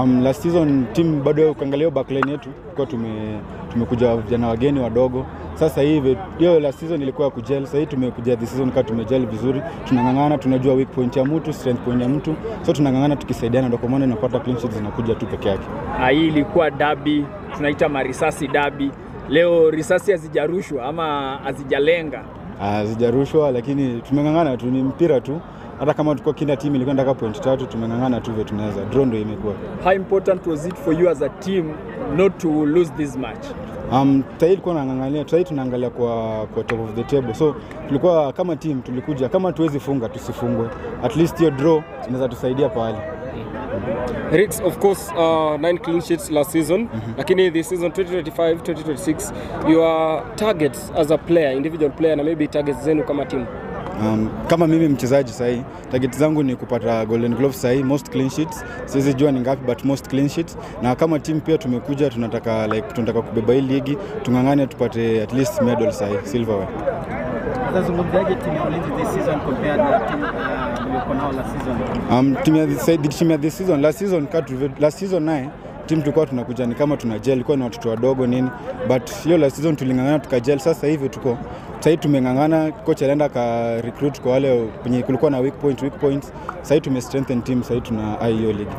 Last season team bado, ukiangalia backline yetu, tulikuwa tumekuja vijana wageni wadogo. Sasa hivi, hiyo last season ilikuwa ya kugel. Sasa hivi tumekuja this season kama tumegel vizuri, tunang'ang'ana, tunajua weak point ya mtu, strength point ya mtu, so tunang'ang'ana tukisaidiana, ndio kwa maana unapata clean sheets zinakuja tu peke yake. Hii ilikuwa dabi, tunaita marisasi dabi. Leo risasi hazijarushwa ama hazijalenga? Hazijarushwa, lakini tumeng'ang'ana tu, ni mpira tu. Hata kama tulikuwa kila timu ilikuwa inataka point tatu, tumeng'ang'ana tu vile tunaweza. Draw ndio imekuwa. How important was it for you as a team not to lose this match? Sahii ilikuwa nang'ang'ania, sahii tunaangalia kwa top of the table. So tulikuwa kama team tulikuja kama tuwezi funga, tusifungwe. At least hiyo draw inaweza tusaidia pahali. Riggs, of course, nine clean sheets last season. Lakini this season 2025-2026, your targets as a player, individual player, na maybe targets zenu kama team? Kama mimi mchezaji sahii, target zangu ni kupata Golden Glove sahii, most clean sheets. Siwezi jua ni ngapi, but most clean sheets. Na kama team pia tumekuja tunataka, like, tunataka kubeba hii ligi, tung'ang'ane tupate at least medal sahii, silverware. Unazungumziaje timu ya Ulinzi this season compared na timu mliokuwa nao last season? Timu ya this season, last season last season naye team tulikuwa tunakuja ni kama tuna gel, ilikuwa ni watoto wadogo nini, but hiyo last season tuling'ang'ana tukagel. Sasa hivi tuko sasa hivi tumeng'ang'ana, coach alienda ka recruit kwa wale kwenye kulikuwa na weak points. Sasa hivi tume strengthen team, sasa hivi tuna hiyo ligi.